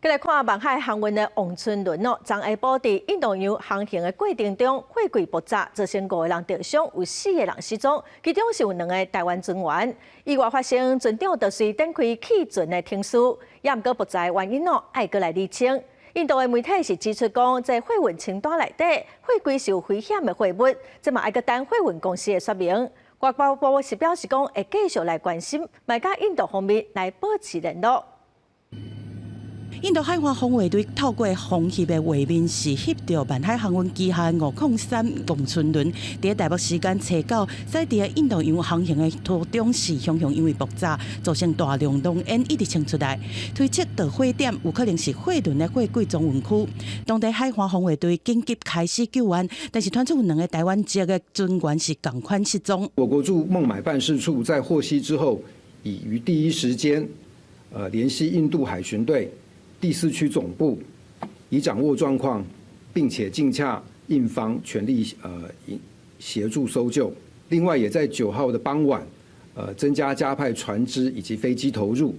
閣來看萬海航運的王春輪哦，昨下晡佇印度洋航行的過程中，貨櫃爆炸，造成五個人著傷，有四個人失蹤，其中是有兩個台灣船員。意外發生，船長就隨展開棄船的程序，也毋過爆炸的原因哦，愛閣來釐清。印度的媒體是指出講，這貨運清單內底貨櫃是有危險的貨物，這嘛愛閣等貨運公司的說明。外交部是表示講，會繼續來關心，嘛佮印度方面來保持聯絡。印度海岸防衛隊透過風翕的畫面是翕著萬海航運旗下503王春輪，佇台北時間初九，駛佇印度洋航行的途中是雄雄因為爆炸，造成大量濃煙一直衝出來，推測導火點有可能是貨輪的貨櫃裝運區。當地海岸防衛隊緊急開始救援，但是傳出有兩個台灣籍的船員是仝款失蹤。我國駐孟買辦事處在獲悉之後，已於第一時間，聯繫印度海巡隊第四區總部，以掌握狀況，並且盡洽印方全力協助搜救。另外，也在9號的傍晚，增加加派船隻以及飛機投入。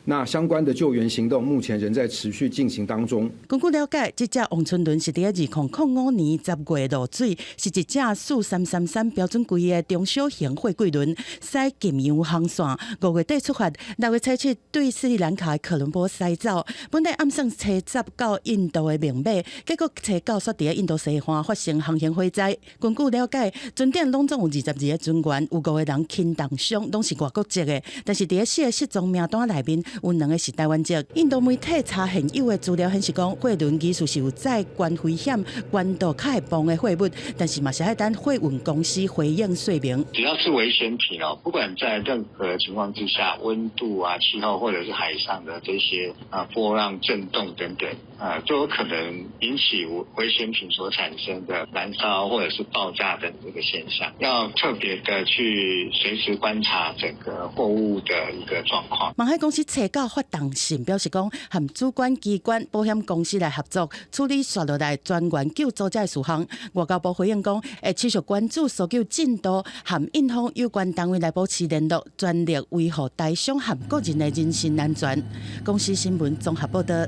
那相關的救援行動目前仍在持續進行當中。根據了解，這隻王春輪是佇2005年10月落水，是一隻4333標準規的中小型貨櫃輪，駛近洋航線，5月底出發，6月初7對斯里蘭卡的科倫坡駛走。本來按算初十到印度的孟買，結果初九煞佇印度西岸發生航行火災。根據了解，船頂攏總有22個船員，有五個人輕重傷，攏是外國籍的。但是佇四個失蹤名單內面，有兩個是台灣籍。印度媒體查現有的資料顯示，講貨輪其實是有載懸危險、懸度較會爆的貨物，但是嘛是愛等貨運公司回應說明。只要是危險品哦，不管在任何情況之下，溫度啊、氣候或者是海上的這些啊波浪震動等等啊，都有可能引起危險品所產生的燃燒或者是爆炸等這個現象，要特別的去隨時觀察整個貨物的一個狀況。萬海公司初九發動信表示講，和主管機關、保險公司來合作處理紲落來船員救助者的事項。外交部回應講，會持續關注搜救進度，和印方有關單位來保持聯絡，全力維護台商和個人的人身安全。公視新聞綜合報導。